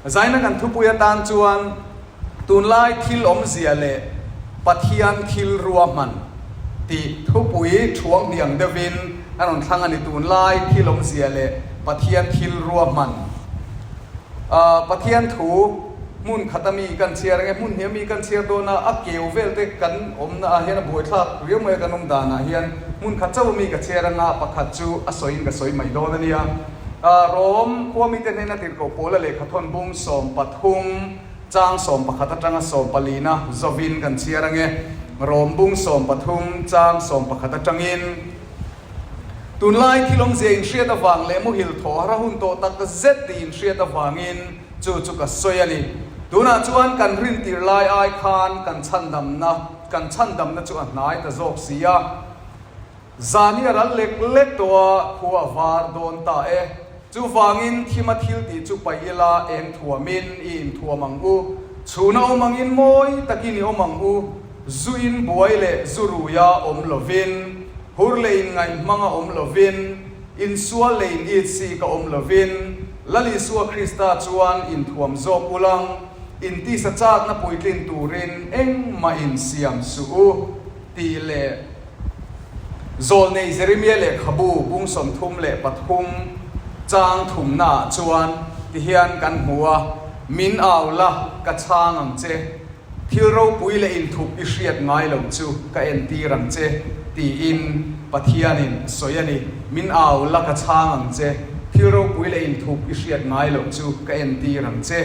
Zaina kan thupui atan chuan tunlai thil awmzia leh Pathian thil ruahman tih thupui thuang hniang deuhin a rawn thlang a ni. Tunlai thil awmzia leh Pathian thil ruahman. Pathian thu hmun khata mi kan chhiar ang e, hmun hnih a mi kan chhiar dawn a, a keu vel te kan awmna ah hian a buaithlak riau mai a kan awm danah hian hmun khat chauh a mi ka chhiar ang a, pakhat chu a sawiin ka sawi mai dawn a nia. Rom khua mite hnena tirhkoh Paula lehkhathawn bung 13 chang 11 atanga sawmpalina zovin kan chhiar ang e. Rom bung 13 chang 11 atangin, Tunlai thil awmzia inhriat avang leh muhil thaw har a hun tawh tak zet tih inhriat avangin chu chu ka sawi a ni. Tunah chuan kan rintir lai ai khan kan chhandamna kan chhandamna chu a hnai ta zawk si a. Zan hi a ral lek lek tawh a, khua a var dawn ta e. Chuvangin thima thil tih chu paih ila eng thuamin i inthuam ang u. Chhuna awm angin mawi takin i awm ang u. Zu in buai leh zu ruia awm lovin, hur leh inngaih hmanga awm lovin, insual leh in it sik a awm lovin, Lal Isua Krista chuan inthuam zawk ulang, intisa chakna puitlin turin engmah insiam suh u tih leh Zawlnei Jeremia lehkhabu bung 33 chang thumnaah chuan tihian kan hmu a, Min au la, ka chhang ang che. Thil ropui leh inthup i hriat ngai lo chu ka entir ang che, tiin Pathianin a sawi a ni. Min au la, ka chhang ang che. Thil ropui leh inthup i hriat ngai loh chu ka entir ang che.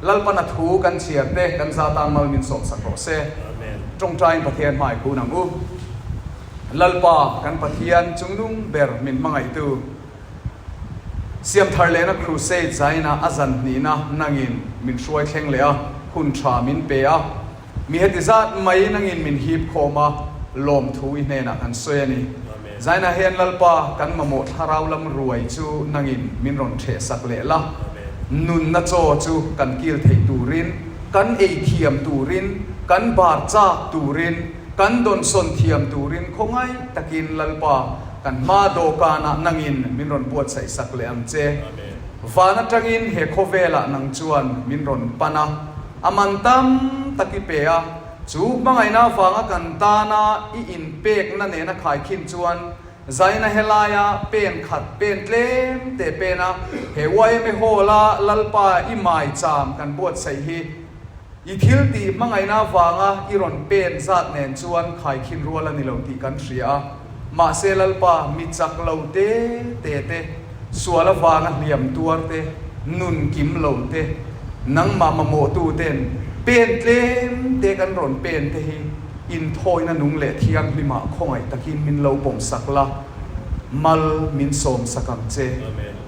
Lalpana thu kan chhiar te kan za tan mal min sawmsak rawh se. Tawngtaiin Pathian hmai kun ang u. Lalpa kan Pathian chungnung ber min hmangaihtu Siamthar lehna Crusade zaina a zan hnihna nangin min hruai thleng leh a, hun tha min pe a. Mi heti zat mai nangin min hip khawm a, lawmthu i hnenah kan sawi a ni. Zaina hian Lalpa kan mamawh thlarau lam ruai chu nangin min rawn thehsak leh la. Nunna chaw chu kan kil theih turin, kan ei thiam turin, kan bar chak turin, kan dawnsawn thiam turin khawngaih takin Lalpa kan hma dawhkanah nangin min rawn buatsaih sak leh ang che. Van atangin he khawvelah nang chuan min rawn pan a, a man tam tak i pe a, chu hmangaihna avanga kan tana i inpekna nena khaikhin chuan Zaina helaia pen khat pen tlem teh pen a, he yma Hall-a Lalpa i maicham kan buatsaih hi i thil tih hmangaihna avanga i rawn pen zat nen chuan khaikhin rual a ni lo tih kan hria a. Mahse Lalpa mi chak lo te te te, sual avanga hliam tuar te, nun kim lo te, nangmah mamawhtu ten pen tlem te kan rawn pen te hi Inthawina nung leh thianghlimah khawngaih takin min lo pawmsak la, mal min sawmsak ang che.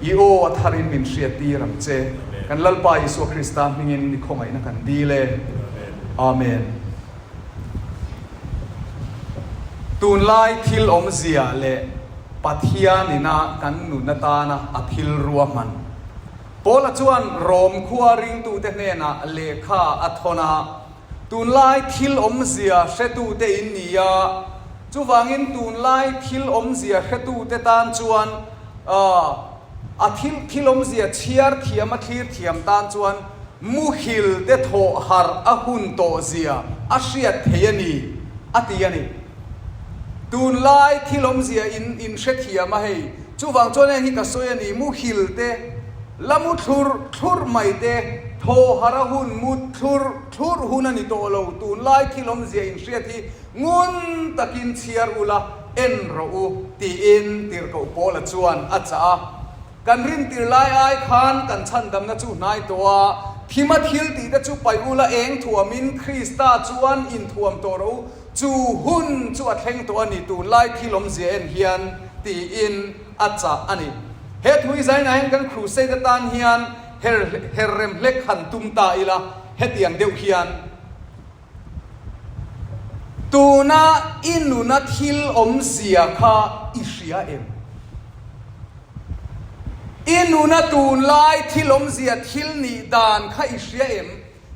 I aw a tharin min hriattir ang che. Kan Lalpa Isua Krista hmingin i khawngaihna kan dil e. Amen. Tunlai thil awmzia leh Pathian ina kan nun atana a thil ruahman. Paula chuan Rom khua ringtute hnenah lehkha a thawn a. Tunlai thil awmzia hretute in ni a, chuvangin tunlai thil awmzia hretute tan chuan a thil thil awmzia chhiar thiam a thlir thiam tan chuan muhil te thawh harh a hun tawh zia a hriat thei a ni, a ti a ni. Tunlai thil awmzia in in hrethiam a hei, chuvang chuan heng hi ka sawi a ni, muhil te, La mu thlurh thlurh mai te, thaw harh a hun mu thlurh thlurh hun a ni tawh lo, tunlai thil awmzia inhriat hi ngun takin chhiar ula en rawh u, tiin tirhkoh Paula chuan a chah a. Kan rintir lai ai khan kan chhandamna chu hnai tawh a, thima thil tih te chu paih ula eng thuamin Krista chuan inthuam tawh rawh u, chu hun chu a thleng tawh a ni, tunlai thil awmzia en hian, tiin. a chah a ni. He thu hi zainah hian kan crusade atan hian her her rem hlek han tum ta ila, hetiang deuh hian tuna i nuna thil awmzia kha i hria em? I nuna tunlai thil awmzia thil nih dan kha i hria em?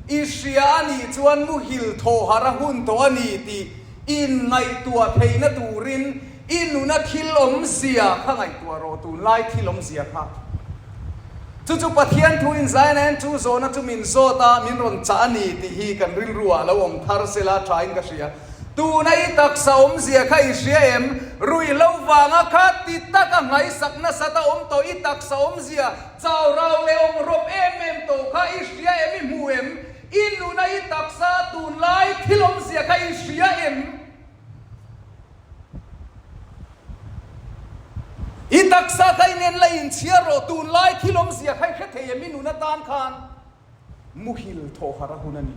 I hria a nih chuan muhil thawhar a hun tawh a ni tih inngaihtuah theihna turin i nuna thil awmzia kha ngaihtuah rawh, tunlai thil awmzia kha. Chu chu Pathian thu in zaina hian chu zawhna chu min zawt a, min rawn chah a ni tih hi kan rilru ah lo awm thar sela tha in ka hria. Tuna i taksa awmzia kha i hria em? Ruihhlo vanga kha ti taka ngaihsak nasat a awm tawh i taksa awmzia chau rau leh awm rawp em em tawh kha i hria em i hmu em? I nuna i taksa tunlai thil awmzia kha i hria em? I taksa kha i nen la inchhiar rawh, tunlai thil awmzia kha i hre thei em i nun atan khan muhil thawh harh a hun a ni.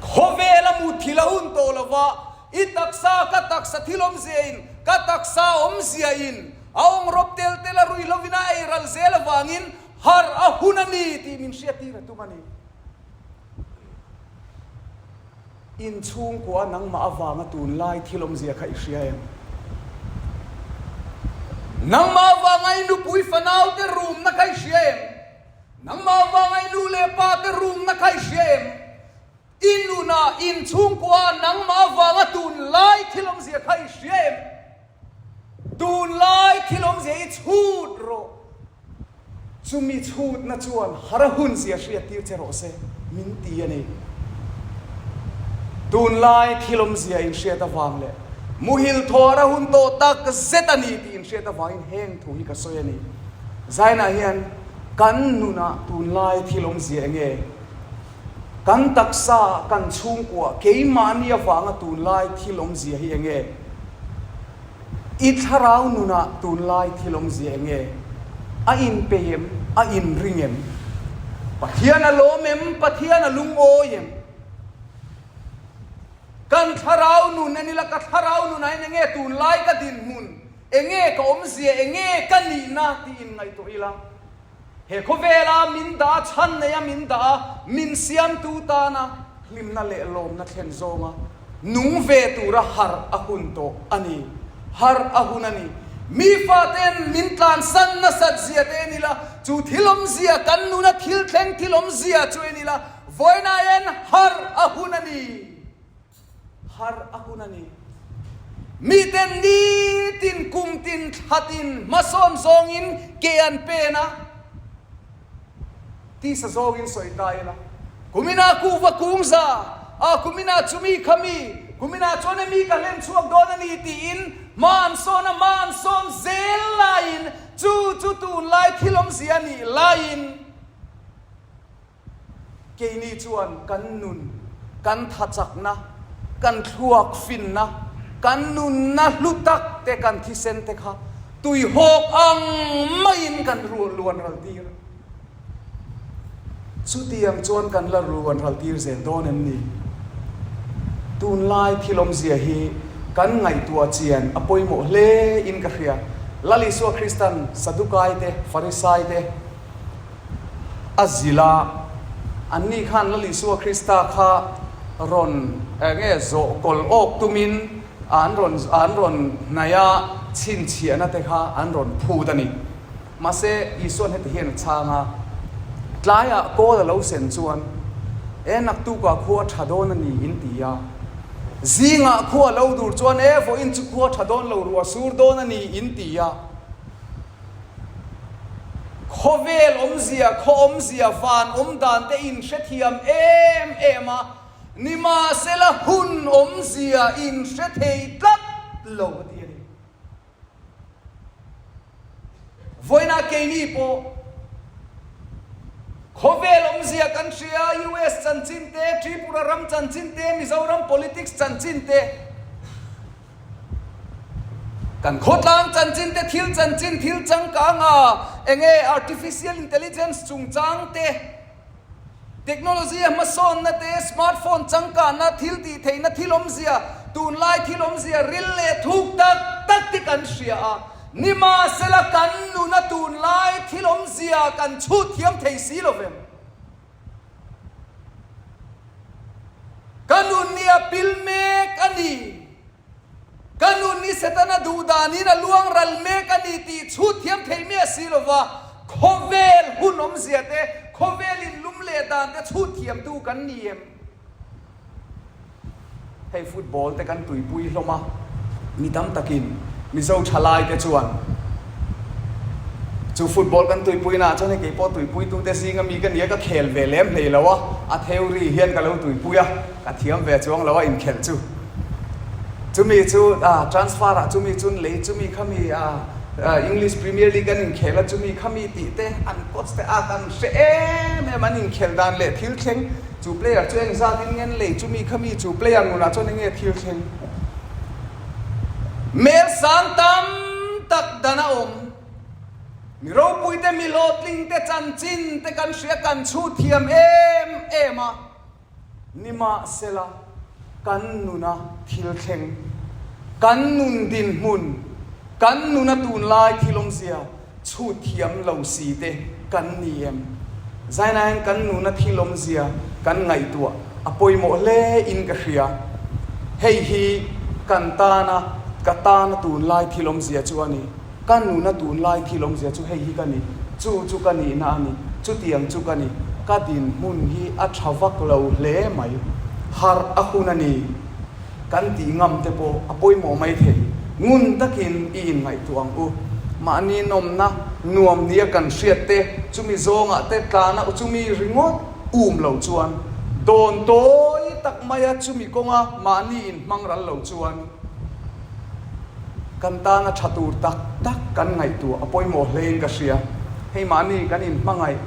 Khawvela muthil a hun tawh lo va, i taksa ka taksa thil awmzia in, ka taksa awmzia in a awng rawp tel tel a rui lovin a ei ral zel avangin harh a hun a ni tih min hriattir a tum a ni. In chhungkua nangmah avanga tunlai thil awmzia kha i hria em? Nangmah avanga i nupui fanaute rumna kha i hria em? Nangmah avanga i nu leh pate rumna kha i hria em? I nunah in chhungkua nangmah avanga tunlai thil awmzia kha i hria em? Tunlai thil awmzia i chhut rawh. Chumi chhutna chuan har a hun zia hriattir che rawh se, min ti a ni. Tunlai thil awmzia inhriat avang leh muhil thaw har a hun tawh tak zet a ni tih inhriat avangin heng thu hi ka sawi a ni. Zainah hian kan nunah tunlai thil awmzia eng nge? Kan taksa, kan chhungkua, keimahni avanga tunlai thil awmzia hi eng nge? I thlarau nunah tunlai thil awmzia eng nge? A inpei em? A inring em? Pathian a lawm em? Pathian a lungawi em? Kan thlarau nun en ila, ka thlarau nunah hian eng nge tunlai ka dinhmun, eng nge ka awmzia, eng nge ka nihna tih inngaihtuah ila. He khawvela min dah a, chhan neia min dah a, min siamtu tana hlimna leh lawmna thlen zawnga nung ve tura harh a hun tawh a ni. Harh a hun a ni. Mi faten min tlansan nasat zia te en ila, chu thil awmzia, kan nuna thil thleng thil awmzia chu en ila, vawiinah hian harh a hun a ni. Harh a hun a ni. Miten nitin kum tin thla tin hmasawn zawngin ke an pen a, tisa zawngin sawi ta ila, kuminah kuhva kung za a, kuminah chumi kha mi, kuminah chuan hemi ka hlen chhuak dawn a ni tiin hma an sawn a, hma an sawn zel laiin chu chu tunlai thil awmzia a nih laiin, Keini chuan kan nun, kan thachakna, kan thluak finna, kan nunna hlu tak te, kan thisen te kha tuihawk ang maiin kan luan ral tir. Chutiang chuan kan la luan ral tir zel dawn em ni? Tunlai thil awmzia hi kan ngaihtuah chian a pawimawh hle in ka hria. Lal Isua Kristan Sadukai te, Farisai te, A zilh a, anni khan Lal Isua Krista kha rawn eng nge zawh kawl awk tumin an rawn an rawn hnaih a, chhinchhiahna te kha an rawn phut a ni. Mahse, Isua'n heti hian a chhang a, Tlaiah kawl a lo sen chuan, E naktukah khua tha dawn a ni in ti a. Zingah khua a lo dur chuan, E vawiin chu khua tha dawn lo ruah sur dawn a ni in ti a. Khawvel awmzia, khaw awmzia, van awm dan te in hrethiam em em a, nimahsela hun awmzia in hre thei tlat lo a ti a ni. Vawiinah keini pawh khawvel awmzia kan hria, US chanchin te, Tripura ram chanchin te, Mizoram politics chanchin te, Kan khawtlang chanchin te, thil chanchin, thil changkang a, enge artificial intelligence chungchang te, technology a hmasawnna te, smartphone changkanna, thil tih theihna, thil awmzia, tunlai thil awmzia ril leh thuk tak tak te kan hria a, nimahsela kan nuna tunlai thil awmzia kan chhut thiam thei si lo vem. Ka nun hi a pil mek a ni. Ka nun hi Setana duh danin a luang ral mek a ni tih chhut thiam thei miah si lo va, khawvel hun awmzia te, khawvel in lum leh dan te chhut thiamtu kan ni em? Hei football te kan tuipui hlawm a, mi tam takin Mizo thalai te chuan. Chu football kan tuipuina ah chuan hei keipawh tuipuitute zinga mi ka nia ka khel ve lem hlei lo a, a theory hian ka lo tuipui a, ka thiam ve chuang lo a inkhelh chu. Chumi chu ah transfer ah chumi chun lei chumi khami ah English Premier League an inkhel a chumi khami tih te an coach te a kan hre em em an inkhelh dan leh thil thleng chu player chu engzat in ngen lei chumi khami chu player nunah chuan enge thil thleng Mel sang tam tak dan a awm. Mi ropuite mi hlawhtlingte chanchin te kan hria kan chhut thiam em em a. Nimahsela, kan nuna thil thleng, kan nun dinhmun, kan nuna tunlai thil awmzia chhut thiam lo si te kan ni em? Zainain kan nuna thil awmzia kan ngaihtuah a pawimawh hle in ka hria. Hei hi kan tana, ka tana tunlai thil awmzia chu a ni. Ka nuna tunlai thil awmzia chu hei hi ka ni, chu chu ka nihna a ni, chutiang chu ka ni, ka dinhmun hi a tha vak lo hle mai, harh a hun a ni kan tih ngam te pawh a pawimawh mai thei. Ngun takin i inngaihtuah ang u. Mahni nawmna nuam nia kan hriat te, chumi zawngah te tlana chumi ringawt um lo chuan, dawn tawi tak maia chumi kawnga mahni inhmang ral lo chuan, Kan tana tha tur tak tak kan ngaihtuah a pawimawh hlein ka hria. Hei mahni kan inhmangaih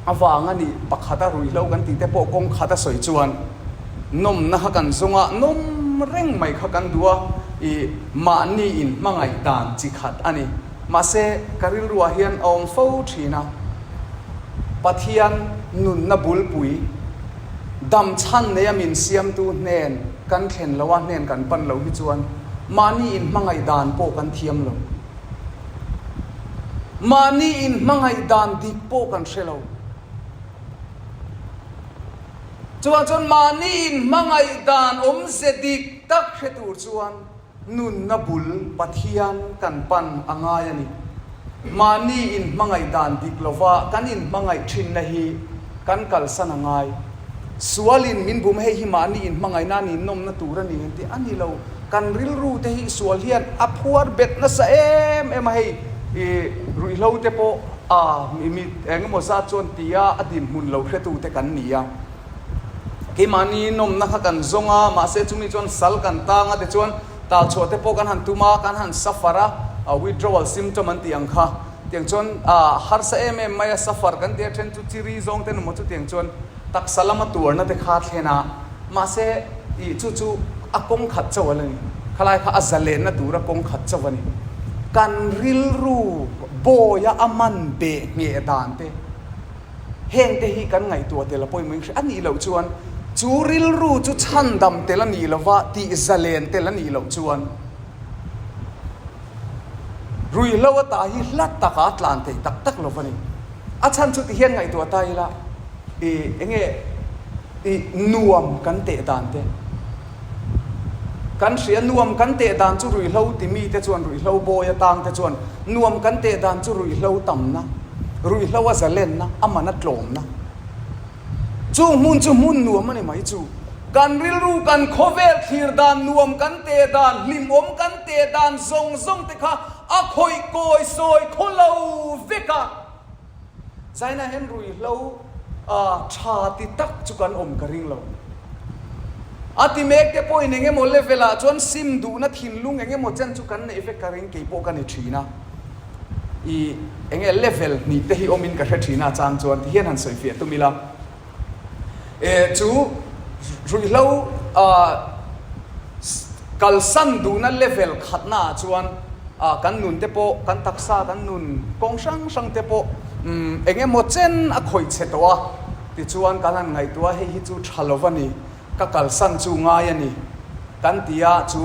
avang a nih pakhat a ruihhlo kan tih te pawh kawng khat a sawi chuan nawmna kha kan zawng a, nawm reng mai kha kan duh a, ih mahni inhmangaih dan chi khat a ni. Mahse ka rilruah hian a awm fo thin a, Pathian nunna bulpui dam chhan neia min siamtu hnen, Kan thlen lo a hnen kan pan lo hi chuan mahni inhmangaih dan pawh kan thiam lo. Mahni inhmangaih dan dik pawh kan hre lo. Chuvang chuan mahni inhmangaih dan awmze dik tak hre tur chuan Nunna bul Pathian kan pan a ngai a ni. Mahni inhmangaih dan dik lova kan inhmangaih thinna hi kan kalsan a ngai. Sualin min bum hei hi mahni inhmangaihna a ninnawmna tur a ni an ti a ni lo. Kan rilru te hi sual hian a phuar bet nasa em em a hei i ruihhlo te pawh a mi eng emaw zat chuan tia a dinhmun lo hretu te kan ni a. Keimahni nawmna kha kan zawng a, mahse chumi chuan sal kan tang a, tichuan talchhuah te pawh kan han tum a, kan han suffer a, withdrawal symptom an tih ang kha, tiang chuan harsa em em mai a suffer kan tih a, then chu chiri zawng te emaw chutiang chuan taksa lama tuarna te kha a thlen a, mahse ih chu chu a kawng khat chauh a la ni, khalai kha a zalenna tura kawng khat chauh a ni. Kan rilru bawia a man beh ngheh dan te. Hengte hi kan ngaihtuah tel a pawimawh in hria a nih loh chuan chu rilru chu chhandam tel a nih lova tih zalen tel a nih loh chuan ruihhlo ata hi hla taka a tlan thei tak tak lo va ni. A chhan chu tihian ngaihtuah ta ila i enge i nuam kan teh dan te Kan hria nuam kan teh dan chu ruihhlo ti mite chuan ruihhlo bawi atang te chuan nuam kan teh dan chu ruihhlo tamna, ruihhlo a zalenna, a man a tlawmna. Chung hmun chu hmun nuam a ni mai chu. Kan rilru kan khawvel thlir dan nuam kan teh dan, hlimawm kan teh dan zawng zawng te kha a khawih kawi sawi khaw lo vek a. China hian ruihhlo tha ti tak chu kan awm ka ring lo. A ti mek te pawhin eng emaw level ah chuan sim duhna thinlung eng emaw chen chu kan neih vek ka ring kei pawh ka ni thin a. I eng nge level hnih te hi awmin ka hre thin a chang chuan ti hian han sawi fiah tum ila. E chu ruihhlo kalsan duhna level khatna ah chuan kan nun te pawh kan taksa kan nun kawng hrang hrang te pawh eng emaw chen a khawih chhe tawh a tichuan kan han ngaihtuah a hei hi chu tha lo va ni ka kalsan chu ngai a ni kan ti a chu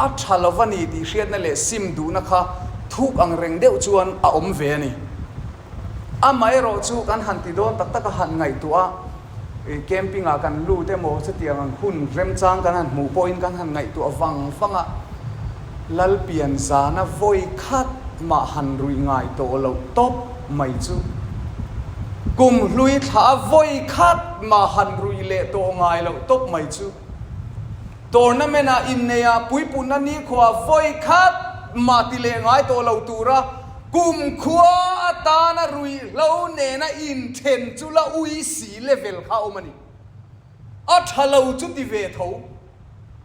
a tha lo va ni tih hriatna leh sim duhna kha thuk ang reng deuh chuan a awm ve a ni. Amaherawh chu kan han ti dawn tak tak a han ngaihtuah a, ih camping ah kan lut emaw chutiang ang hun remchang kan han hmuh pawhin kan han ngaihtuah vang vang a, Lalpian zana vawi khat mah han ruih ngai tawh loh tawp mai chu kum hlui thla a vawi khat mah han ruih leh tawh ngai loh tawp mai chu. Tournament ah inneih puipunna nikhua vawi khat mah ti leh ngai tawh lo tura kumkhua a. atana ruihhlo nena inthen chu la ui si level kha a awm a ni. A tha lo chu ti ve tho,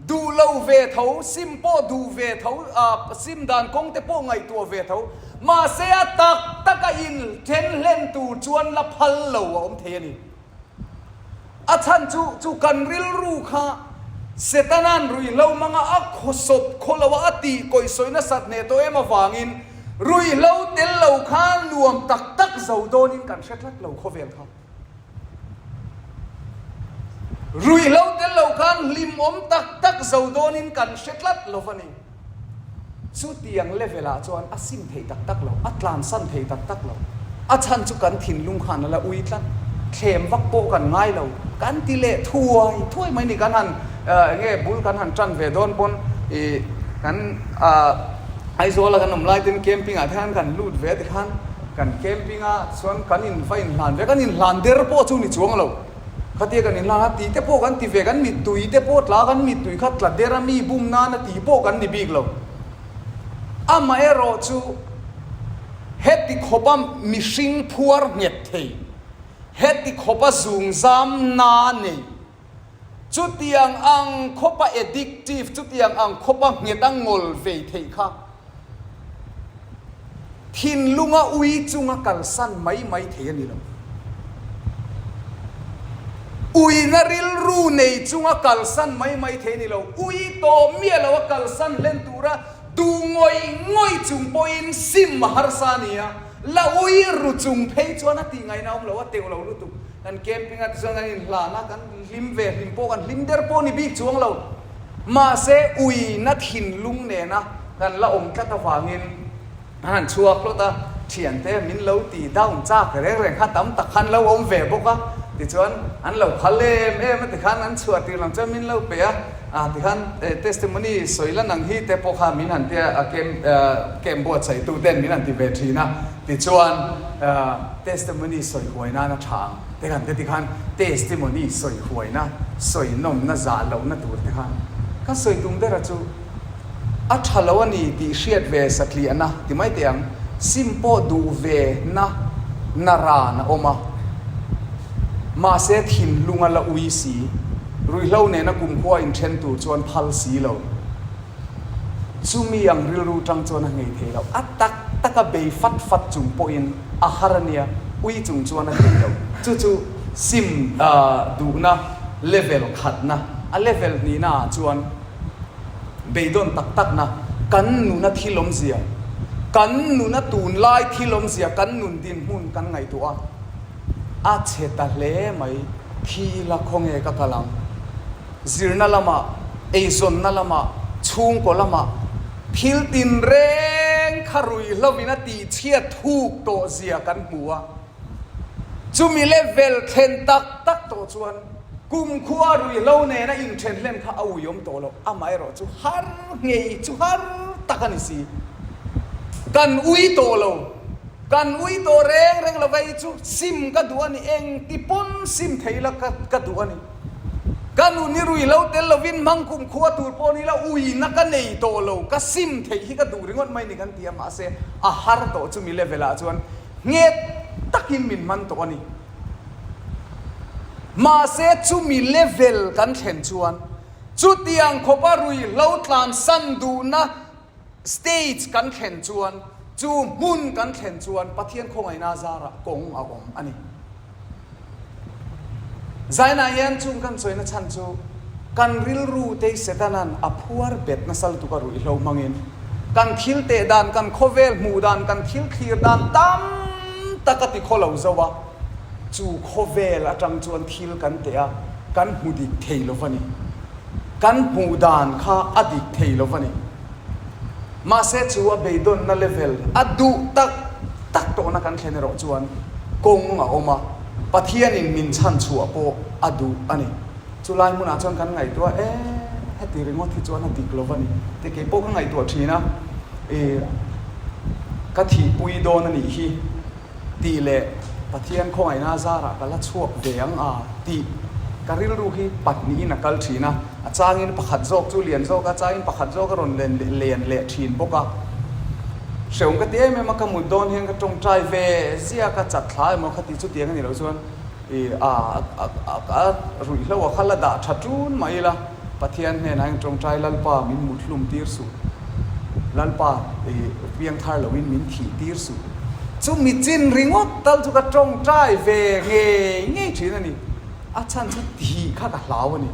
duh lo ve tho, sim pawh duh ve tho, sim dan kawng te pawh ngaihtuah ve tho, mahse a tak taka inthen hlen tur chuan la phal lo a awm thei a ni. A chhan chu chu kan rilru kha Setana'n ruihhlo hmanga a khawsawp khaw lo a, a tih kawihsawi nasat hneh tawh em avangin ruihhlo tel lo khan nuam tak tak zo dawnin kan hre tlat lo khawvel kha. Ruihhlo tel lo khan hlimawm tak tak zo dawnin kan hre tlat lo va ni. Chutiang level ah chuan a sim thei tak tak lo, a tlansan thei tak tak lo. A chhan chu kan thinlung khan a la ui tlat, thlem vak pawh kan ngai lo, kan ti leh thuai thuai mai ni. Kan han eng nge bul kan han tan ve dawn pawn ih kan ah Aizawl a kan awm lai ten camping ah te khan kan lut ve a tikhan kan camping ah chuan kan in va inhlan ve, kan inhlan der pawh chu ni chuang lo. Khatia kan inhlan a, tih te pawh kan ti ve, kan mittui te pawh tla, kan mittui kha tla der a mi bum nana tih pawh kan ni bik lo. Amaherawh chu heti khawpa mihring phuar nghet thei, heti khawpa zungzam na nei, chutiang ang khawpa addictive, chutiang ang khawpa nghet a ngawl vei theih kha, Thinlunga ui chunga kalsan mai mai thei a ni lo. Uina rilru nei chunga kalsan mai mai thei a ni lo. Ui tawh miah lo a kalsan hlen tura duh ngawih ngawih chung pawhin sim a harsa a ni a, la ui ru chung phei chuan a tih ngaihna a awm lo, a teuh lo lutuk. Kan camping a tichuan kan inhlan a, kan hlim ve hlim pawh kan hlim der pawh ni bik chuang lo. Mahse, uina thinlung nena kan la awm tlat avangin a han chhuak hlawt a, thiante min lo ti down chak reng reng kha tam tak khan lo awm ve bawk a, tichuan an lo phal em em a tikhan an chhuah tir lam chuan min lo pe a, ah tikhan testimony sawi la nang hi te pawh kha min han tia a camp camp buatsaih tu ten min han ti ve thin a, tichuan testimony sawi huai nan a tha ang. Te kan te tikhan testimony sawi huaina, sawi nawmna zah lohna tur te khan ka sawi tum ber a chu a tha lo a ni tih hriat ve satliahna ti mai teh ang, sim pawh duh ve na na ran a awm a, mahse thinlung a la ui si, ruihhlo nena kumkhua inthen tur chuan phal si lo. Chumi ang rilru tang chuan a ngei thei lo. A tak tak a bei fat fat chung pawhin a har a nia, ui chung chuan a thei lo. Chu chu sim duhna level khatna, a level hnihna ah chuan beidawn tak takna, kan nuna thil awmzia, kan nuna tunlai thil awmzia, kan nun dinhmun kan ngaihtuah a, a chhe ta hle mai, thi ila khawnge ka kal ang. Zirna lamah, eizawnna lamah, chhungkaw lamah thil tinreng kha ruihhlovin a tihchhiat thuk tawh zia kan hmu a. Chumi level thlen tak tak tawh chuan kumkhua ruihhlo nena inthen hlen kha a uiawm tawh lo. Amaherawh chu har ngei chu har tak a ni si. Kan ui tawh lo. Kan ui tawh reng reng lo vei chu sim ka duh a ni. Engti pawn sim thei la ka duh a ni. Ka nun i rui lo tel lovin hmang kum khua tur pawh ni la uina ka nei tawh lo, ka sim theih hi ka duh ringawt mai ni kan ti a, mahse a har tawh chumi level ah chuan nghet takin min hman tawh a ni. Mahse chumi level kan thlen chuan chutiang khawpa ruihhlo tlansan duhna Stage kan thlen chuan, chu hmun kan thlen chuan Pathian khawngaihna zarah kawng a awm a ni. Zainah hian chung kan sawina chhan chu kan rilru te Setanan a phuar bet nasa lutuk a ruihhlo hmangin kan thil teh dan, kan khawvel hmuh dan, kan thil thlir dan tam tak a ti khaw lo zo a, chu khawvel atang chuan thil kan teh a, kan hmu dik thei lo va ni. Kan hmuh dan kha a dik thei lo va ni. Mahse chu a beidawnna level a duh tak tak tawhna kan thlen erawh chuan kawng a awm a, Pathianin min chhan chhuah pawh a duh a ni. Chu lai hmunah chuan kan ngaihtuah e, heti ringawt hi chuan a dik lo va ni tih kei pawh ka ngaihtuah thin a, i ka thihpui dawn a nih hi. Tih leh Pathian khawngaihna zarah ka la chhuak ve ang a tih ka rilru hi pahnihin a kal thin a, a changin pakhat zawk chu lian zawk a, changin pakhat zawk a rawn len len leh thin bawk a. Hrehawm ka ti em em a, ka mut dawn hian ka tawngtai ve zia ka chat thla emaw kha ti chutiang a ni lo chuan i a a ruihhlo a kha la dah tha tun mai ila Pathian hnenah hian tawngtai Lalpa min mut hlum tir suh, Lalpa i piang thar loin min thih tir suh. Chumi chin ringawt tal chu ka tawngtai ve ngei ngei thin a ni. A chhan chu thih kha ka hlau a ni.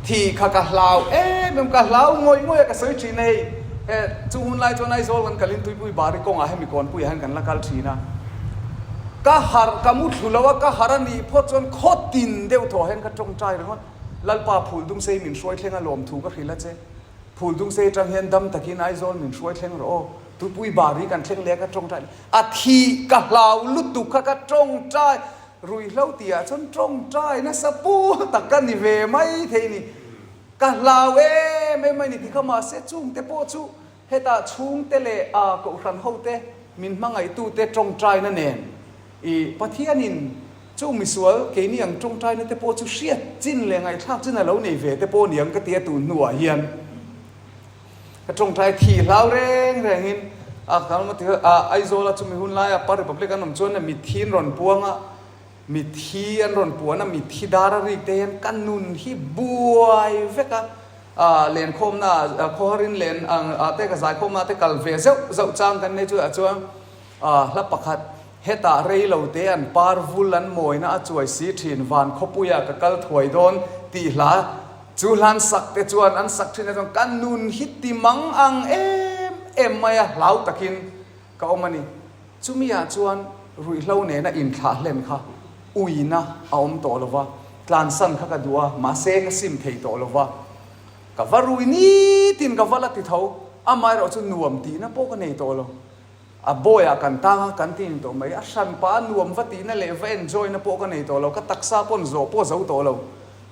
Thih kha ka hlau em em, ka hlau ngawih ngawih a ka sawi thin a hei. He chung hun lai chuan Aizawl kan kalin Tuipui Bari kawngah hemi kawnpuiah hian kan la kal thin a. Ka harh, ka mu thlu lo a, ka harh a nih phawt chuan khaw tin deuh thawh hian ka tawngtai ringawt. Lalpa phul dum sei min hruai thleng a lawmthu ka hrilh a che. Phul dung sei atang hian dam takin Aizawl min hruai thleng rawh aw. Tuipui Bari kan thleng leh a ka tawngtai. A thih ka hlau lutuk kha ka tawngtai. Ruihhlo tihah chuan tawngtai nasa pu tak ka ni ve mai thei ni. Ka hlau em em mai ni ti kha mahse chungte pawh chu hetah chhungte leh a kohhran hote min hmangaihtute tawngtaina nen i Pathianin chung misual keini ang tawngtaina te pawh chu hriat chin leh ngaihthlak chin a lo nei ve te pawh niang ka ti a tun hnuah hian. Ka tawngtai thih hlau reng rengin a a Aizawla chumi hun laia Pa Republic an awm chuan mitthi an rawn puang a, mitthi an rawn puan a, mitthi dar a rik te hian ka nun hi buai vek a, a lenkhawmna ah khawharin len ang ah te ka zaikhawmna ah te kal ve zeuh zeuh chang kan nei chutah chuan a hla pakhat hetah rei lo te an par vul an mawina a chuai si thin van khawpuia ka kal thuai dawn tih hla Chu hlan sak te chuan an sak thin a chuan ka nun hi ti mang ang em em mai a hlau takin ka awm a ni. Chumi ah chuan ruihhlo nena inthlah hlen kha uina a awm tawh lo va, tlansan kha ka duh a, mahse ka sim thei tawh lo va. Ka va rui nitin ka va la ti tho, amaherawh chu nuam tihna pawh ka nei tawh lo. A bawiah kan tang a, kan ti ni tawh mai. A hranpa a nuam va tihna leh va enjoy na pawh ka nei tawh lo. Ka taksa pawn zawh pawh zo tawh lo.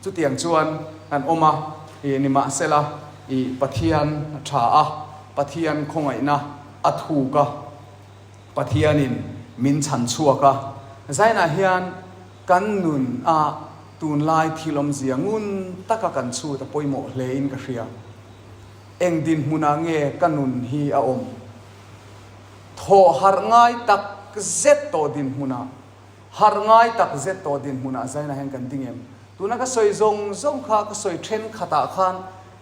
Chutiang chuan kan awm a, i nimahsela i Pathian a tha a, Pathian khawngaihna a thuk a, Pathianin min chhan chhuak a. Zainah hian kan nun a tunlai thil awmzia ngun taka kan chhut a pawimawh hlein ka hria. Eng dinhmunah nge ka nun hi a awm? Thawh harh ngai tak zet tawh dinhmunah, harh ngai tak zet tawh dinhmunah Zaina hian kan ding em? Tuna ka sawi zawng zawng kha ka sawi thenkhatah khan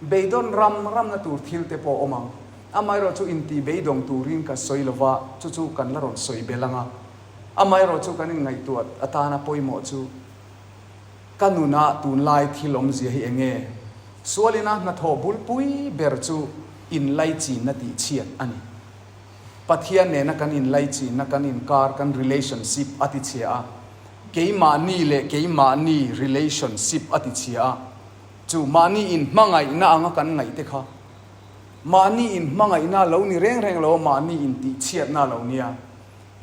beidawn ram ramna tur thil te pawh a awm ang. Amaherawh chu intih beidawng turin ka sawi lova, chu chu kan la rawn sawi belh ang a. Amaherawh chu kan inngaihtuah atana pawimawh chu. Ka nunah tunlai thil awmzia hi eng nge? Sualina hnathawh bulpui ber chu inlaichinna tihchhiat a ni. Pathian nena kan inlaichinna, kan inkar, kan relationship a tichhia a. Keimahni leh keimahni relationship a tichhia a. Chu mahni inhmangaihna anga kan ngaih te kha mahni inhmangaihna a lo ni reng reng lo a, mahni intihchhiatna a lo nia.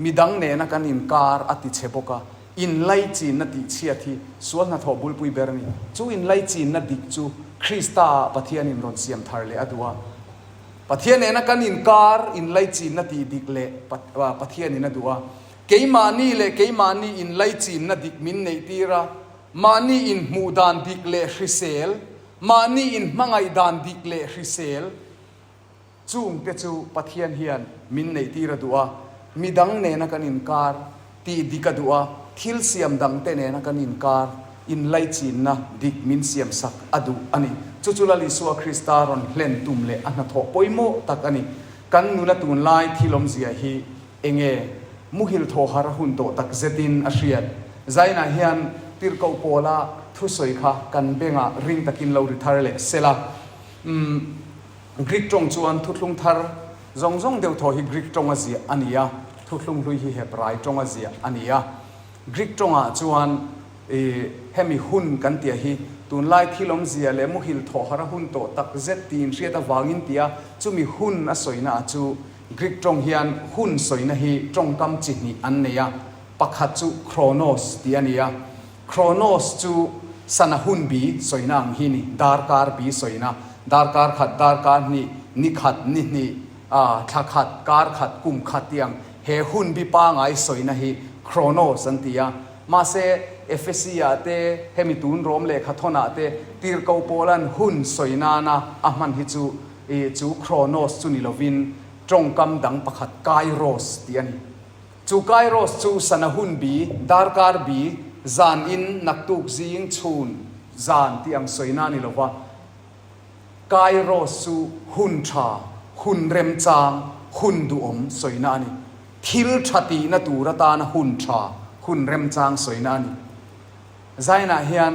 Midang nena kan inkar a tichhe bawk a, inlaichinna tihchhiat hi sual hnathawh bulpui ber a ni. Chu inlaichinna dik chu Krista-ah Pathianin rawn siam thar leh a duh a. Pathian nena kan inkar inlaichinna tih dik leh Pathianin a duh a. Keimahni leh keimahni inlaichinna dik min neihtir a, mahni inhmuh dan dik leh hrisel, mahni inhmangaih dan dik leh hrisel, Chungte chu Pathian hian min neihtir a duh a, midang nena kan inkar tih dik a duh a, thil siam dangte nena kan inkar inlaichinna dik min siamsak a duh a ni. Chu chu Lal Isua Krista rawn hlen tum leh a hnathawh pawimawh tak a ni. Kan nuna tunlai thil awmzia hi enge muhil thaw har a hun tawh tak zetin a hriat. Zainah hian tirhkoh pawla thusawi kha kan bengah ring takin lo ri thar leh sela. Umm. Greek tawng chuan thuthlung thar zawng zawng deuh thaw hi Greek tawnga ziah a ni a, thuthlung hlui hi Hebrai tawnga ziah a ni a. Greek tawngah chuan i hemi hun kan tia hi tunlai thil awmzia leh muhil thawh har a hun tawh tak zet tih inhriat avangin tia chumi hun a sawina ah chu Greek tawng hian hun sawina hi tawngkam chi hnih an nei a, pakhat chu chronos tih a ni a. Chronos chu sana hun bi sawina ang hi ni, darkar bi sawina, darkar khat, darkar hnih, ni khat, ni hnih, thla khat, kar khat, kum khat tih ang he hun bi pangai sawina hi Chronos an ti a. Mahse, Ephesi-ah te, hemi tun Rom lehkha thawnah te, tirhkoh pawla'n hun sawi nana a hman hi chu, chu Chronos chu ni lovin. Tawngkam dang pakhat Kairos tih a ni. Chu Kairos chu sana hun bi, darkar bi, zan in, naktuk zing, chhun, zan tih ang sawina a ni lo va. Kairos chu hun tha, hun remchang, hun duhawm sawina a ni. Thil tha tihna tur atana hun tha, hun remchang sawina a ni. Zainah hian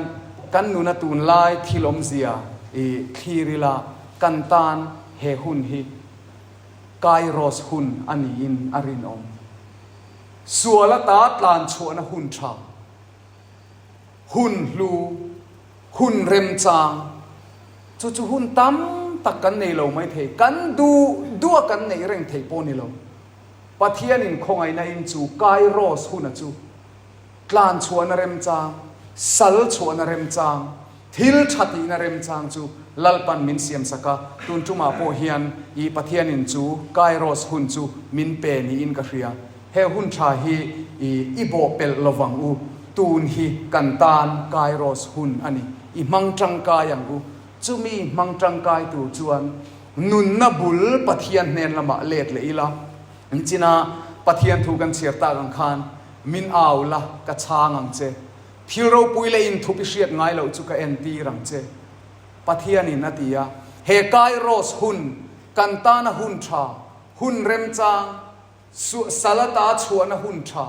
kan nuna tunlai thil awmzia i thlir ila kan tan he hun hi Kairos hun a niin a rinawm. Sual ata tlan chhuahna hun tha, hun hlu, hun remchang, chu chu hun tam tak kan nei lo mai thei, kan duh duh a kan neih reng theih pawh ni lo. Pathianin khawngaihna in chu Kairos huna chu Tlan chhuahna remchang, sal chhuahna remchang, thil tha tihna remchang chu Lalpan min siamsak a, tun tumah pawh hian i Pathianin chu Kairos hun chu min pe niin ka hria. He hun tha hi i i bawh pelh lovang u, tun hi kan tan Kairos hun a ni, i hmang tangkai ang u. Chumi hmang tangkai tur chuan nunna bul Pathian hnen lamah let leh ila, China Pathian thu kan chhiar tak ang khan min au la, ka chhang ang che. Thil ropui leh inthup i hriat ngai loh chu ka entir ang che. Pathianin a ti a, he Kairos hun, kan tana hun tha, hun remchang, Salata chhuahna hun tha,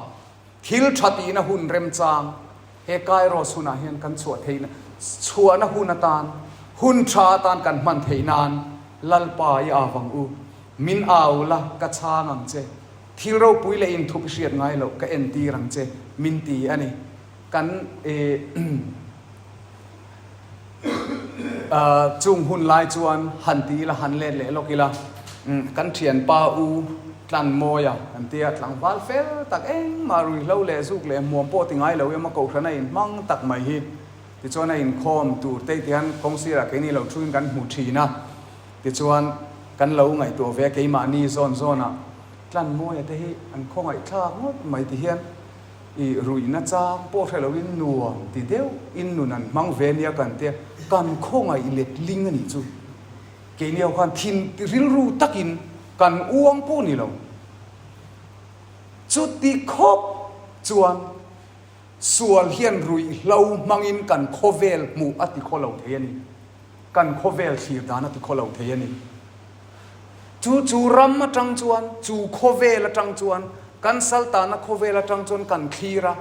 thil tha tihna hun remchang, he Kairos hunah hian kan chhuah theihna, chhuahna hun atan, hun tha atan kan hman theih nan Lalpa i au ang u. Min au la, ka chhang ang che. Thil ropui leh inthup i hriat ngai loh ka entir ang che, min ti a ni. Kan chung hun lai chuan han ti ila, han let leh lawk ila, kan thianpa u Tlanmawia kan tia, tlangval fel tak engmah ruihhlo leh zuk leh hmuam pawh ti ngai lo emaw kohhran a inhmang tak mai hi. Tichuan a inkhawm tur te tihian kawngsirah keini lo thuin kan hmu thin a. Tichuan, kan lo ngaihtuah ve a, keimahni zawn zawnah Tlanmawia te hi an khawngaihthlak ngawt mai ti hian i ruihna chang pawh hre loin nuam ti deuh in nun an hmang ve nia kan tia, kan khawngaih let ling a nih chu. Keini ho khan thin rilru takin kan uang pawh ni lo. Chuti khawp chuan sual hian ruihhlo hmangin kan khawvel hmuh a ti khaw lo thei a ni. Kan khawvel thlir dan a ti khaw lo thei a ni. Chu chu ram atang chuan, chu khawvel atang chuan, kan saltana khawvel atang chuan kan thlir a.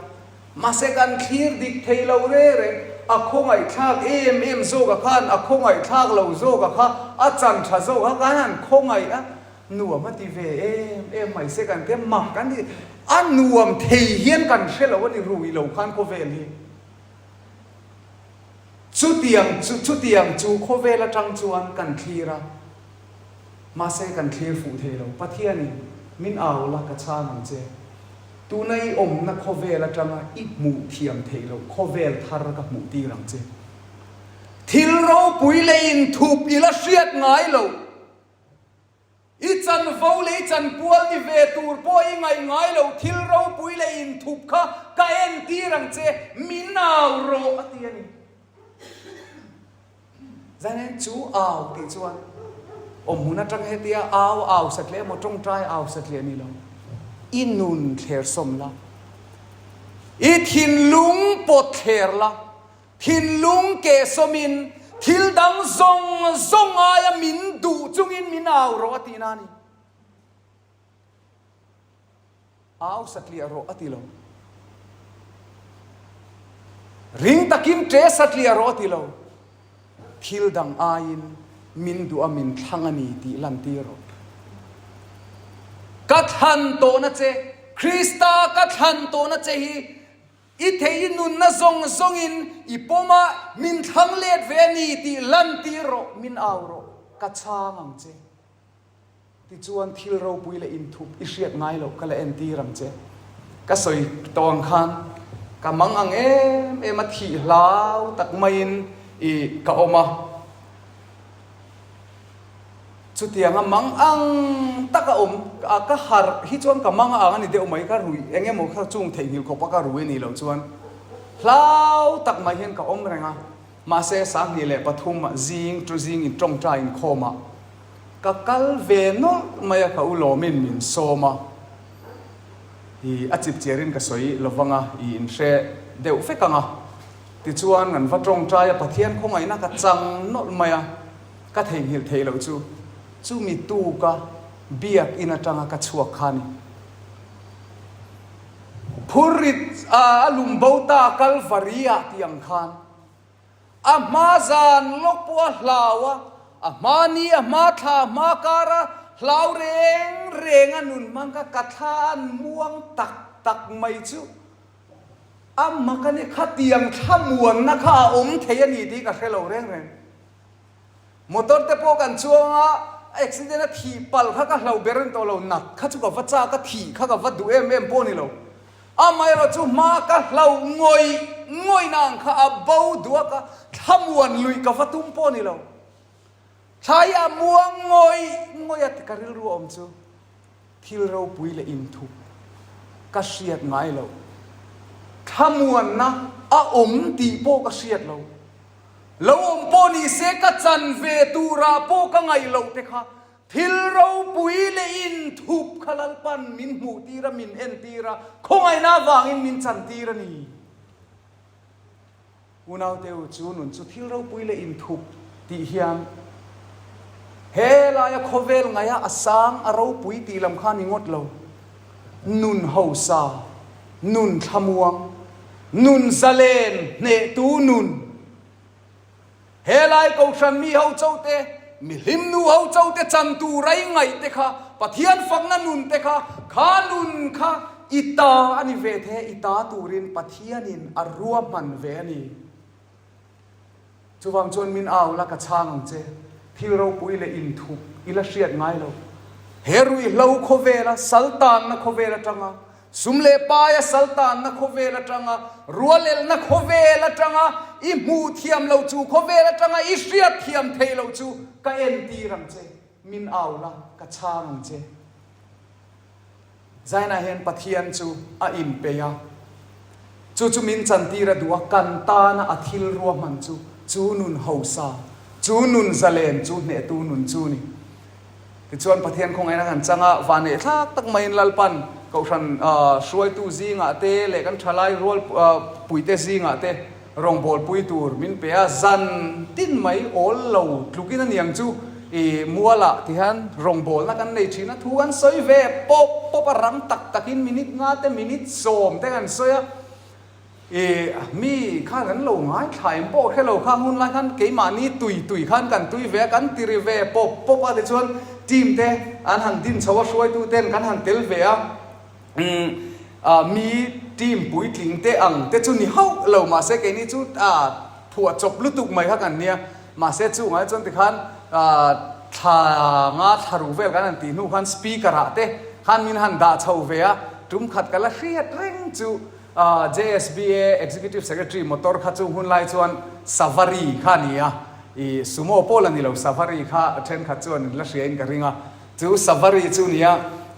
Mahse kan thlir dik thei lo re reng, a khawngaihthlak em em zawk a khan, a khawngaihthlak lo zawk a kha, a chan tha zawk a khan an khawngaih a, nuam a ti ve em em mai se kan ti a, mak kan ti, a nuam thei hian kan hre lo a ni rui lo khan khawvel hi. Chutiang chu chutiang chu khawvel atang chuan kan thlir a, mahse kan thlir fuh thei lo. Pathianin min au la ka chhang ang che. Tuna i awmna khawvel atanga i hmuh thiam theih loh khawvel thar ka hmuh tir ang che. Thil ropui leh inthup i la hriat ngai loh. I chanvo leh i chanpual ni ve tur pawh i ngaih ngai lo, thil ropui leh inthup kha ka entir ang che, min au rawh a ti a ni. Zanin chu au tih chuan awmhmun atang hetia au au satliah emaw tawngtai au satliah ni lo, i nun thler sawm la, i thinlung pawt thler la, Thinlung kehsawmin thil dang zawng zawng aia min duh chungin min au rawh a tihna a ni. Au satliah rawh a ti lo. Ring takin ṭe satliah rawh a ti lo. Thil dang aiin min duh a min thlang a ni tih lantir rawh. Ka thlan tawhna che, Krista ka thlan tawhna che hi I thei i nunna zawng zawngin i pawm a, min thlang let ve a ni tih lantir rawh, min au rawh, ka chhang ang che. Tichuan thil ropui leh inthup i hriat ngai loh ka la entir ang che. Ka sawi tawh ang khan ka mang ang em em a, thih hlau tak maiin i ka awm a. Chutianga mang ang tak a awm a, ka harh hi chuan ka mang a ang a ni deuh mai, ka rui eng emaw kha chung theihnghilh khawpa ka rui a nih loh chuan hlau tak mai hian ka awm reng a, mahse 2003 ah zing chu zing in tawngtai inkhawmah. Ka kal ve nawlh mai a, ka u lawmin min sawm a, i a chipchiarin ka sawi lovang a, i inhre deuh vek ang a. Tichuan kan va tawngtai a, Pathian khawngaihna ka chang nawlh mai a, ka theihnghilh theih loh chu chumi tuka biakin atanga ka chhuak kha a ni. Phurrit a lum bo ta Kalvari-ah tih ang khan a hma zan lawk pawh a hlau a, a hma ni, a hma thla, a hma kar a hlau reng reng a nun hmang kha ka thla an muang tak tak mai chu a mak a ni. Khatiang thlamuanna kha a awm thei a ni tih ka hre lo reng reng. Motor te pawh kan chuang a, accident a thih palh kha ka hlo ber reng tawh lo, nat kha chu ka va chak a, thih kha ka va duh em em pawh a ni lo. Amaherawh chu hma ka hlo ngawih ngawihna ang kha a bo duak a, thlamuan luih ka va tum pawh a ni lo. Thlai a muang ngawih ngawih a ti ka rilru a awm chu thil ropui leh inthup ka hriat ngai lo, thlamuanna a awm tih pawh ka hriat lo. Lo awm pawh ni se ka chan ve turah pawh ka ngaih loh te kha thil ropui leh inthup kha Lalpan min hmuh tir a, min en tir a, khawngaihna avangin min chan tir a ni. Unaute u, chu nun chu thil ropui leh inthup tih hian he laia khawvel ngaiha a sang a ropui tih lam kha ni ngawt lo. Nun hausa, nun thlamuang, nun zalen hnehtu nun. Helai Kohhran mi ho cho te, mi hlimnu ho cho te chan tur a i ngaih te kha, Pathian fakna nun te kha, kha nun kha i ta a ni ve the, i ta turin Pathianin a ruahman ve a ni. Chuvang chuan min au la ka chhang ang che, thil ropui leh inthup i la hriat ngai lo. He ruihhlo khawvela sal tanna khawvel atanga, sum leh paia sal tanna khawvel atanga, rualelna khawvel atanga i hmuh thiam lo chu khawvel atanga i hriat thiam theih loh chu ka entir ang che, min au la ka chhang ang che. Zainah hian Pathian chu a inpeih a, chu chu min chantir a duh a, kan tana a thil ruahman chu, chu nun hausa, chu nun zalen, chu hnehtu nun chu ni. Tichuan Pathian khawngaihna kan chang a, vanneih thlak tak maiin Lalpan Kohhran hruaitu zingah te leh kan thalai rual puite zingah te Rawngbawlpui tur min pe a, zan tin mai awl lo tlukin a niang chu i mualah ti hian rawngbawlna kan nei thin a, thu kan sawi ve pawp pawp a, rang tak takin minute nga te minute sawm te kan sawi a, i mi khan an lo ngaithla em pawh hre lo kha hun lai khan keimahni tui tui khan kan tui ve a, kan ti ri ve pawp pawp a tichuan team te an han din chho a, hruaitu ten kan han tel ve a. Umm mi team puitling te ang te chu ni hauh lo mahse keini chu phuah chawp lutuk mai kha kan nia mahse chungah chuan tikhan thla nga thla ruk vel kan han tih hnu khan speaker ah te khan min han dah chho ve a tum khat ka la hriat reng chu JSBA Executive Secretary motor kha chung hun lai chuan Savari kha a ni a ih sumo pawh la ni lo Savari kha thenkhat chuan in la hria in ka ring a. Chu Savari chu nia,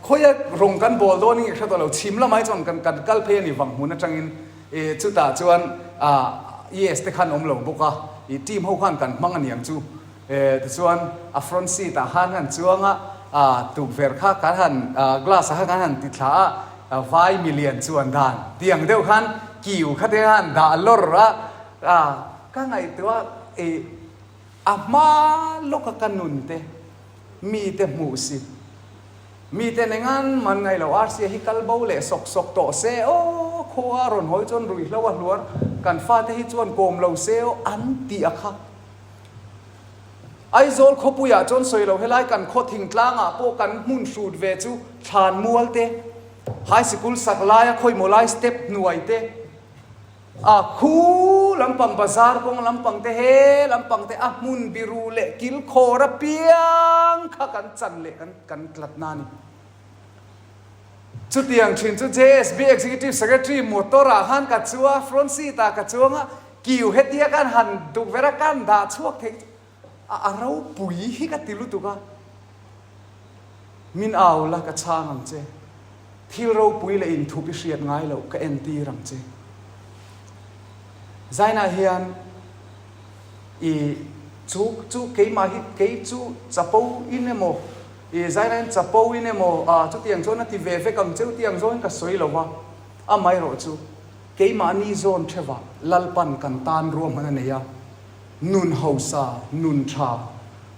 khawia rawng kan bawl dawn in ka hre tawh lo, chhim lamah hi chuan kan kan kal phei a ni vang hmun atangin ih chutah chuan ah yes te khan awm lo bawk a, ih team ho khan kan hmang a niang chu eh tichuan a front seat ah khan han chuang a, ah tukverh kha kan han ah glass ah khan kan han ti thla a, vai milian chuan dan tiang deuh khan kiu kha te khan dah lawr a, ah ka ngaihtuah ih a hma lawka ka nun te. Mite hmuh si. Mite nengan man ngai lo Rca hi kal bo leh sawk sawk tawh se aw, khua a rawn hawi chuan ruihhlo a hluar, kan fate hi chuan kawm lo se aw an ti a kha. Aizawl khawpuiah chuan sawi lo helai kan khaw thingtlangah pawh kan hmun hrut ve chu thlan mual te, high sikul sak laia khawimaw lai step hnuai te, A khu lampang bazar kawng lampang te he lampang te a hmun biru leh kil khawr apiang kha kan chan leh kan kan tlat na a ni. Chutiang thin chu JSB Executive Secretary motor ah khan ka chua front seat ah ka chuang a, kiu hetia kan han tukverh a kan dah chhuak thei chu a a ropui hi ka ti lutuk a. Min au la ka chhang ang che. Thil ropui leh inthup i hriat ngai loh ka entir ang che. Zainah hian i Chu chu keimah hi kei chu chapo in emaw i zaina in chapo in emaw ah chutiang chuan a ti ve vek ang cheu tih ang zawngin ka sawi lo va, amaherawhchu keimahni zawn theuhah Lalpan kan tan ruahman a nei a, nun hausa, nun tha,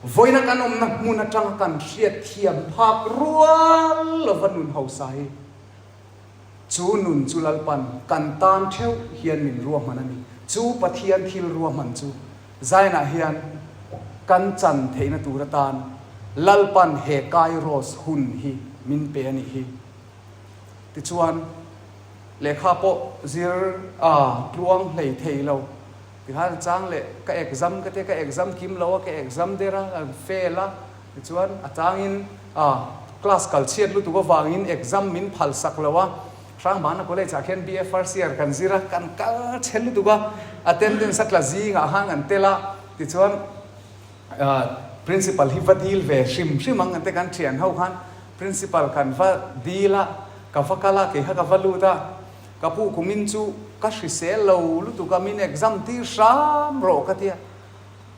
vawiina kan awmna hmun atanga kan hriat thiam phak rual lova nun hausa hi Chu nun chu Lalpan kan tan theuh hian min ruahman a ni. Chu Pathian thil ruahman chu Zion-ah hian kan chan theihna tur atan Lalpan he Kairos hun hi min pe a nih hi. Tichuan, lehkha pawh zir a tluang hlei thei lo. Tikhan chang leh ka exam ka tia, ka exam kim lo a, ka exam der a, ka fail a. Tichuan a changin class kal chhiat lutuk avangin exam min phal sak lo a, Hrangbana College ah khian BA first year kan zir a, kan kal chhe lutuk a, attendance a tla zingah khan kan tel a, tichuan principal hi va dil ve hrim hrim ang kan ti kan thian ho khan principal kan va dil a, ka va kal a, kei kha ka va lut a, ka pu kumin chu ka hrisel lo lutuk a, min exam tir hram rawh ka tia.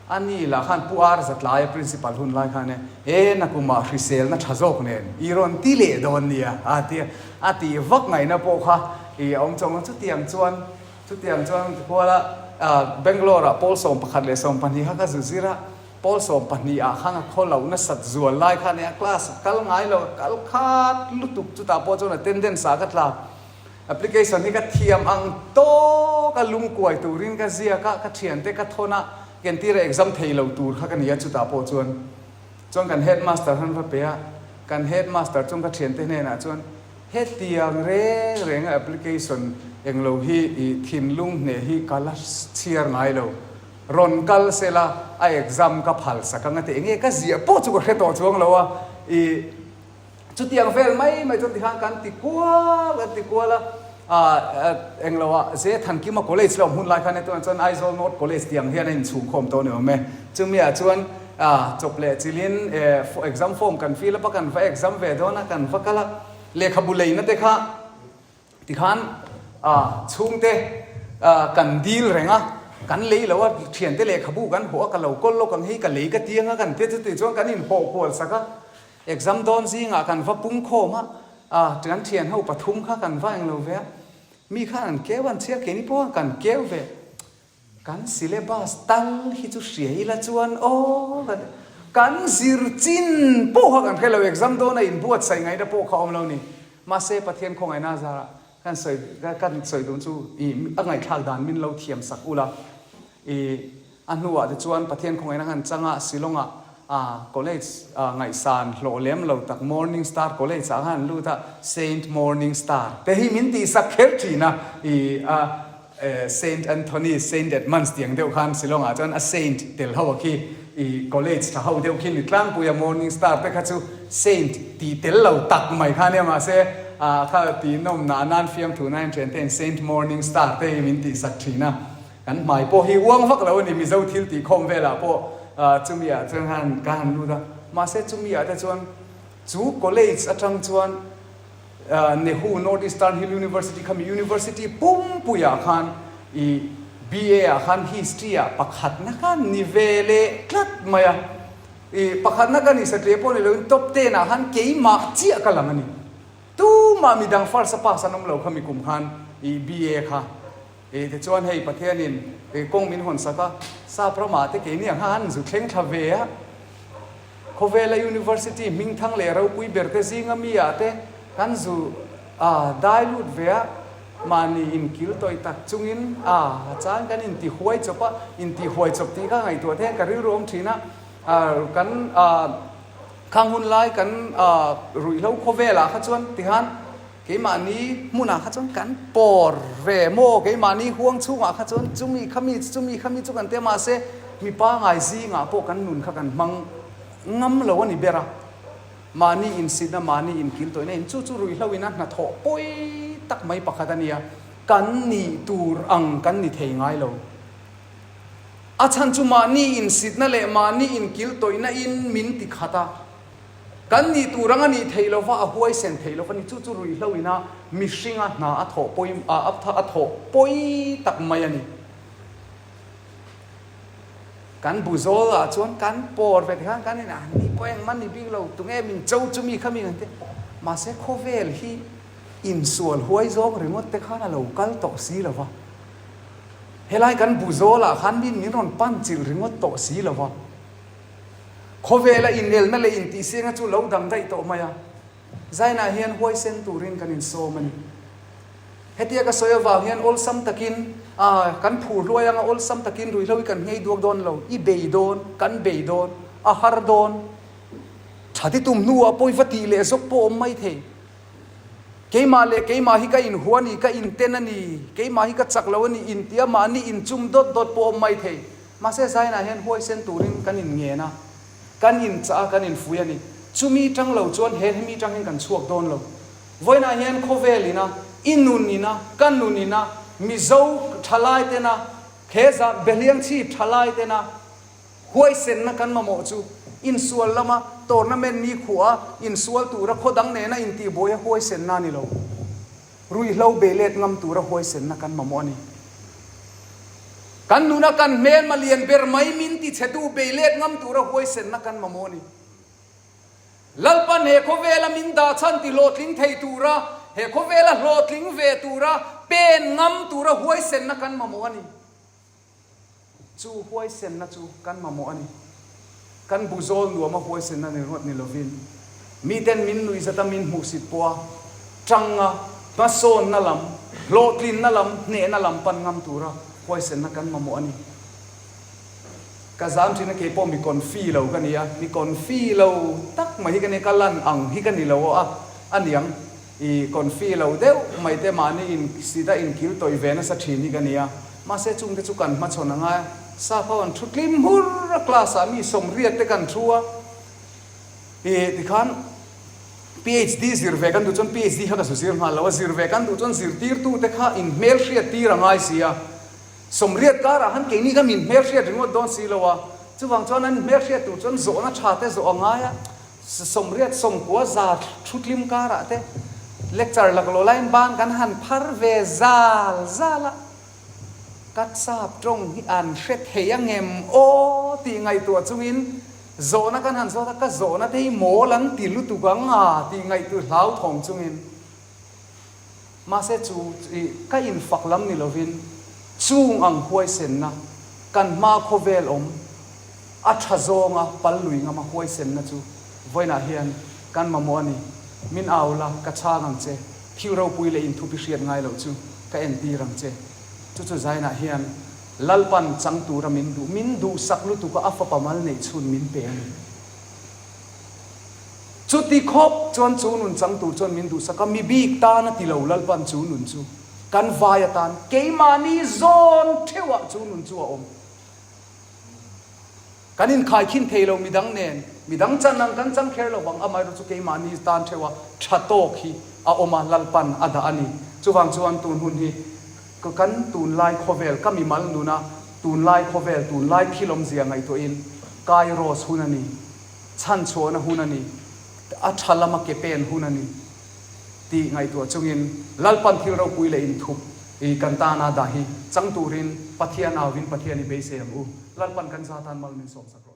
A ni lah khan Pu Ar Zatlaia Principal hun lai khan e, e nakumah hriselna tha zawk nen i rawn ti leh dawn nia a ti a, a tih vak ngaihna pawh kha i a awm chawng a, chutiang chuan chutiang chuan tikuala Bangalore ah pawl 11 leh 12 kha ka zu zir a, pawl 12 ah khan a khaw loh nasat zual lai khan e a class kal ngai lo, kal khat lutuk chutah pawh chuan attendance ah ka tla. Application hi ka thiam ang tawk a lungkuai turin ka ziak a, ka thiante ka thawn a, kentira exam thei lo tur kha ka ni a chutah pawh chuan chuan kan headmaster han va pe a, kan headmaster chuan ka thiante hnenah chuan hetiang reng reng a application englo hi i thinlung hneh hi ka la chhiar ngai lo, rawn kal sela a exam ka phal sak ang a ti, enge ka ziah pawh chu ka hre tawh chuang lo a, i. Chutiang vel mai mai chuan tikhan kan ti kual kan ti kual a, ah englo ah Ze Thankima College lo hmun lai khan tunah chuan Aizawl North College tih ang hian a inchhungkhawm tawh a ni awm e. Chumi ah chuan ah chawp leh chilhin eh exam form kan fill up a, kan va exam ve dawn a, kan va kal a, lehkhabu leina te kha Tikhan chhungte kan dil reng a, kan lei lo a, thiante lehkhabu kan hawh a, ka lo kawl lawk ang hei ka lei ka tiang a kan tia chuti chuan kan inhawh kual sak a, exam dawn zingah kan va pung khawm a, kan thian ho pathum kha kan va englo ve a, mi khan an keu an chhiar keini pawh kan keu ve. Kan syllabus tal hi chu hria ila chuan aw kan kan zir chin pawh kha kan hre lo, exam dawna inbuatsaih ngaihna pawh kha awm lo ni. Mahse Pathian khawngaihna zarah kan sawi kan sawi dun chu i a ngaihthlak dan min lo thiam sak ula. I a hnuah te chuan Pathian khawngaihna kan chang a, Shillong-ah a college ngaihsan hlawh lem lo tak Morning Star College ah khan an lut a, Saint Morning Star te hi min tihsak kher thin a, i a Saint Anthony, Saint Edmunds tih ang deuh khan Shillong ah chuan a Saint tel ho a khi i college tha ho deuh khi ni tlangpui a Morning Star te kha chu Saint tih tel lo tak mai kha nia mahse ah kha tih nawm nah nan fiamthu na in thian te in Saint Morning Star te hi min tih sak thin a kan hmai pawh hi uang vak lo a ni Mizo thil tih khawm vel ah pawh chumi ah chuan khan ka han lut a mahse chumi ah te chuan chu college atang chuan Nehu North Eastern Hill University khami University pumpuiah khan i BA ah khan History ah pakhatna kha ni ve leh tlat mai a. I pakhatna ka ni satliah pawh ni loin top ten ah khan keimah chiah ka lang a ni. Tumah midang first a pass an awm lo khami kum khan i BA kha. I tichuan hei Pathianin i kawng min hawn sak a, sap ramah te keini ang khan an zu thleng thla ve a. Khawvela University hmingthang leh ropui ber te zinga mi ah te kan zu a dai lut ve a, mahni inkil tawih tak chungin a a chang kan inti huai chawp a, inti huai chawp tih kha ngaihtuah te hian ka rilru awm thin a, kan a khang hun lai kan a ruihhlo khawvel ah kha chuan tihan Keimahni hmunah kha chuan kan pawr ve maw? Keimahni huang chhungah kha chuan chumi khami chumi khami chu kan ti a, mahse mi pangai zingah pawh kan nun kha kan hmang ngam lo a ni ber a. Mahni insitna, mahni inkil tawihna in chu chu ruihhlo in a hnathawh pawi tak mai pakhat a nia, kan nih tur ang kan ni thei ngai lo. A chhan chu mahni insitna leh mahni inkil tawihna in min ti khat a. Kan nih tur anga nih theih lova a huaisen theih lova ni chu chu ruihhlo ina mihringa hna a thawh pawi a thawh pawi tak mai a ni. Kan bu zawl ah chuan kan pawr ve tikhan kan in ah ni pawh engmah ni bik lo, tunge min cho chu mi kha mi kan ti. Mahse khawvel hi insual huai zawng ringawt te khan a lo kal tawh si lo va. Helai kan bu zawl ah khan min min rawn pan chilh ringawt tawh si lo va. Khawvela inelna leh intihsiakna chu lo dang daih tawh mai a. Zainah hian huaisen turin kan insawm a ni. Hetia ka sawi avang hian awlsam takin, ah, kan phur hluai anga awlsam takin ruihhlo hi kan nghei duak dawn lo, i bei dawn, kan bei dawn, a har dawn. Tha ti tum hnuah pawh i va tih leh zawk pawh awm mai thei. Keimah leh keimah hi ka inhua a ni, ka inten a ni, keimah hi ka chak lo a ni, intia mahni inchum dawt dawt pawh awm mai thei. Mahse Zainah hian huaisen turin kan inngen a. Kan inchah a, kan infui a ni. Chumi tang lo chuan he hemi tang hian kan chhuak dawn lo. Vawiinah hian khawvel ina, i nun ina, ka nun ina, Mizo thalai tena, he zah behliang chhip thalai tena huaisenna kan mamawh chu insual lama tournament ni khuah a insual tura khaw dang nena intihbuai a huaisenna a ni lo. Ruihhlo bei let ngam tura huaisenna kan mamawh a ni. Kan nuna kan hmelma lian ber mai min tichhetu bei let ngam tura huaisenna kan mamawh a ni. Lalpan he khawvela min dah chhan ti hlawhtling thei tura, he khawvela hlawhtling ve tura pen ngam tura huaisenna kan mamawh a ni. Chu huaisenna chu kan mamawh a ni. Kan bu zawl nuama huaisenna ni ringawt ni lovin, miten min nuih zata min hmuhsit pawha tanga hmasawnna lam, hlawhtlinna lam, hnehna lam pan ngam tura huaisenna kan mamawh a ni. Ka zam thin a, kei pawh mi confi lo ka ni a, mi confi lo tak mai hi ka ni a, ka lan ang hi ka ni lo a, a niang. I confi lo deuh mai te mahni in sit a inkil tawih ve nasa thin hi ka nia. Mahse chungte chu kan hmachhawn a ngai a, sap ho an thu tlim hmur a class ah mi sawmriat te kan thu a, i tikhan PHD zir ve kan duh chuan PHD kha ka zu zir nghal lo a, zir ve kan duh chuan zirtirtu te kha in hmelhriat tir a ngai si a, sawmriat karah khan keini kha min hmelhriat ringawt dawn si lo a, chuvang chuan an hmelhriat tur chuan zawhna tha te zawh a ngai a. 80 90 za thutlim karah te lecture laklawh laiin ban kan han phar ve zal zal a, ka sap tawng hi an hre thei a ngem aw tih ngaihtuah chungin zawhna kan han zawt a, ka zawhna te hi mawl an ti lutuk ang a tih ngaihtuah hlauthawng chungin. Mahse chu i ka infak lam ni lovin chung ang huaisenna kan hma khawvel awm a tha zawnga pal lui ngama huaisenna chu vawiinah hian kan mamawh a ni. Min au la, ka chhang ang che, thil ropui leh inthup i hriat ngai loh chu ka entir ang che. Chu chu zainah hian Lalpan chang tura min duh, min duhsak lutuka a fapa mal neih chhun min pe a ni. Chuti khawp chuan chu nun chang tur chuan min duhsak a, mi bik tan a ti lo Lalpan chu nun chu kan vai atan keimahni zawn theuhah chu nun chu a awm. Kan inkhaikhin thei lo midang nen, midang chan ang kan chang kher lo vang, amaherawhchu keimahni tan theuha tha tawk hi a awm a, Lalpan a dah a ni. Chuvang chuan tun hun hi kan tunlai khawvel, ka mimal nuna tunlai khawvel, tunlai thil awmzia ngaihtuahin Kairos hun a ni. Chhanchhuahna hun a ni, a tha lama ke pen hun a ni tih ngaihtuah chungin Lalpan thil ropui leh inthup i kan tana dah hi chang turin Pathian auvin Pathian i beisei ang u. Lalpan kan za tan mal min sawmsak rawh se.